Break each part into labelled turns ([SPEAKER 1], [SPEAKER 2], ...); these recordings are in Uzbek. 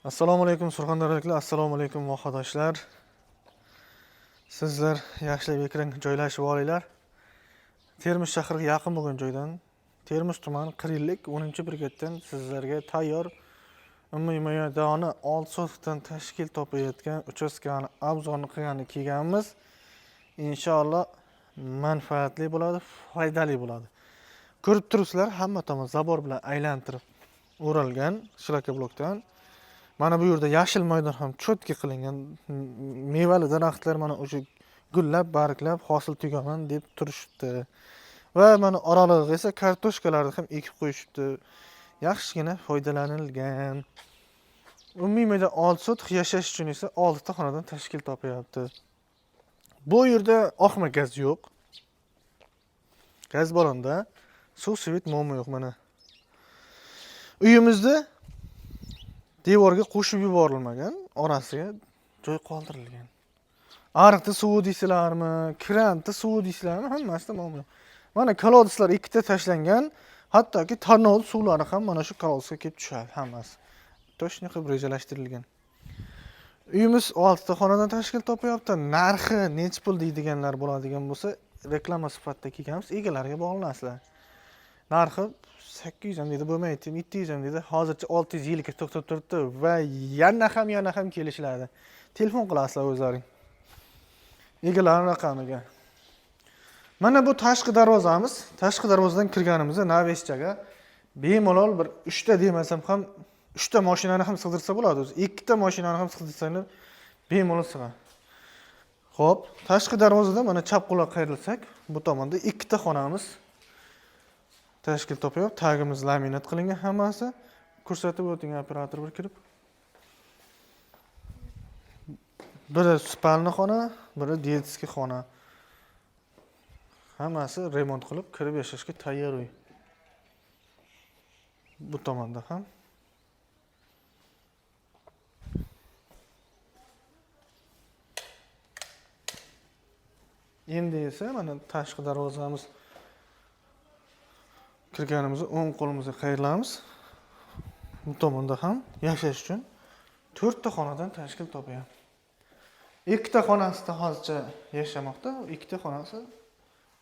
[SPEAKER 1] Assalomu alaykum surxondaryoliklar, assalomu alaykum vohadoshlar. Sizlar yaxshilab ekranga joylashib olinglar. Termiz shahriga yaqin bo'lgan joydan, Termiz tumani Qirillik 10-brigaddan sizlarga tayyor umumiy maydoni 6 sotixdan tashkil topayotgan uchastkani obzorni qilgani kelganmiz. Inshaalloh manfaatli bo'ladi, foydali bo'ladi. Ko'rib turibsizlar, hamma tomon zabor bilan aylantirib o'ralgan shlaka-blokdan. Mana bu yerda yashil maydon ham cho'tki qilingan, mevali daraxtlar mana o'sha gullab, barglab, hosil tugaman deb turishibdi. Va mana oralig'iga esa kartoshkalarni ham ekib qo'yishibdi. Yaxshigina foydalanilgan. Umumiy maydon 6 sotix, yashash uchun esa 6 ta xonadan tashkil topyapti. Bu yerda oqma gaz yo'q. Gaz balonda suv, svet muammo yo'q mana. Uyimizda devorga qo'shib yuborilmagan, orasiga joy qoldirilgan. Ariqda suvi deysizlarmi, kranda suvi deysizlarmi, hammasida muammo yo'q. Mana kolodeslar ikkita tashlangan, hattoki tarnov suvlari ham mana shu kolodesga kelib tushadi hammasi. Toshni qilib rejalashtirilgan. Uyimiz 6 ta xonadan tashkil topyapti. Narxi necha pul deydiganlar bo'ladigan bo'lsa, reklama sifatida kelganmiz, egalariga bog'lanasizlar. Narxi 800 ham deydi, bo'lmaydi, 700 ham deydi. Hozircha 650 ga to'xtab turibdi va yana ham kelishiladi. Telefon qilasizlar o'zlaring. Egalari raqamiga. Mana bu tashqi darvozamiz. Tashqi darvozadan kirganimizda naveschaga bemalol bir 3 ta demasam ham 3 ta mashinani ham sig'dirsa bo'ladi o'zi. 2 ta mashinani ham sig'dirsanglar bemalol sig'adi. Xo'p, tashqi darvozadan mana chap qo'lga qayrilsak, bu tomonda 2 ta xonamiz tashkil topyapti. Tagimiz laminat qilingan hammasi. Ko'rsatib o'ting operator bir kirib. Biri spalni xona, biri detskiy xona. Hammasi remont qilib kirib yashashga tayyor uy. Bu tomonda ham. Endi esa mana tashqi darvozamiz kirganimizda o'ng qo'limizga qayrilamiz. Bu tomonda ham yashash uchun 4 ta xonadan tashkil topyapti. 2 ta xonasida hozircha yashamoqda, 2 ta xonasi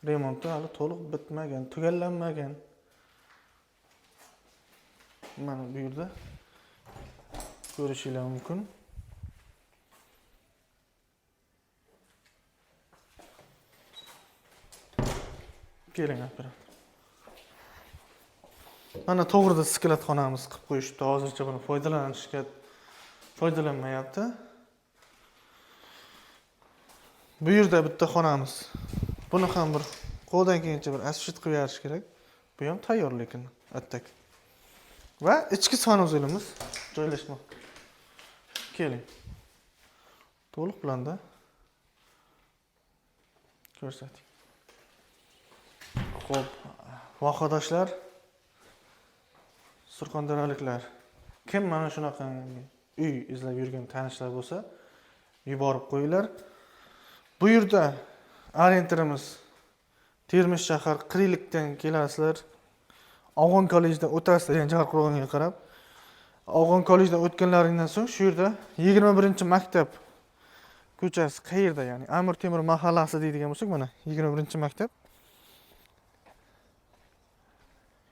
[SPEAKER 1] remonti hali to'liq bitmagan, tugallanmagan. Mana bu yerda ko'rishingiz mumkin. Keling operator. Mana to'g'rida skelet xonamiz qilib qo'yishdi. Hozircha buni foydalanmayapti. Bu yerda bitta xonamiz. Buni ham bir qo'ldan kelgancha bir asfalt qilib berish kerak. Bu ham tayyor lekin attak. Va ichki sanuzelimiz joylashmoqda. Keling. To'liq planda ko'rsating. Xo'p, vohadoshlar, surxondaryoliklar, kim mana shunaqa uy izlab yurgan tanishlar bo'lsa, yuborib qo'yinglar. Bu yerda orientirimiz Termiz shahar Qiriylikdan kelasizlar. Afg'on kollejidan o'tasizlar, ya'ni Jarqo'rg'onga qarab. Afg'on kollejidan o'tganlaringdan so'ng shu yerda 21-maktab ko'chasi qayerda, ya'ni Amir Temur mahallasi deydigan bo'lsak, mana 21-maktab.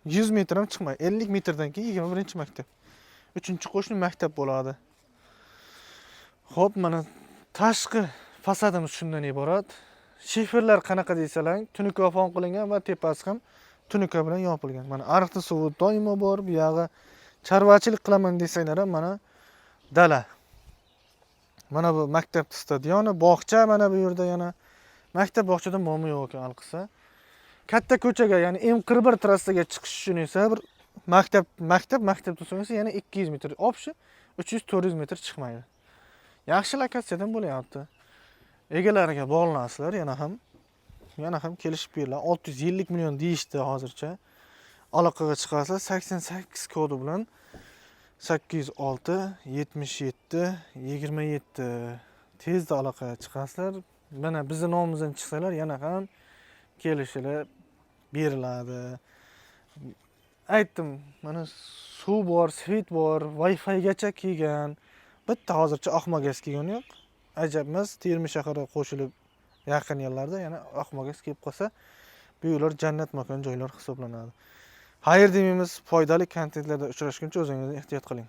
[SPEAKER 1] 100 metr ham chiqmaydi, 50 metrdan keyin 21-maktab. 3-qo'shni maktab bo'ladi. Xo'p, mana tashqi fasadimiz shundan iborat. Shiferlar qanaqa deysalaring, tunuka fon qilingan va tepasi ham tunuka bilan yopilgan. Mana ariqda suvi doimo bor, bu yog'i chorvachilik qilaman desanglar ham mana dala. Mana bu maktab stadioni, bog'cha mana bu yerda yana maktab bog'chada muammo yo'q ekan alqisa. Katta ko'chaga, ya'ni M41 trassaga chiqish uchun esa bir maktabdan so'ng esa yana 200 metr, общий 300-400 metr chiqmaydi. Yaxshi lokatsiyadan bo'lyapti. Egalariga bog'lanasizlar, yana ham kelishib beriladi. 650 million deyishdi hozircha. Aloqaga chiqasizlar 88 kodi bilan 806 77 27. Tezda aloqaga chiqasizlar. Mana bizning nomimizdan chiqsalar yana ham kelishilib beriladi. Aytdim, mana suv bor, свет bor, Wi-Figacha kelgan. Bitta hozircha oqma gaz kelgani yo'q. Ajab emas, Termiz shahriga qo'shilib yaqin yillarda yana oqma gaz kelib qolsa, bu uylar jannat makon joylar hisoblanadi. Xayr demaymiz, foydali kontentlarda uchrashguncha o'zingizni ehtiyot qiling.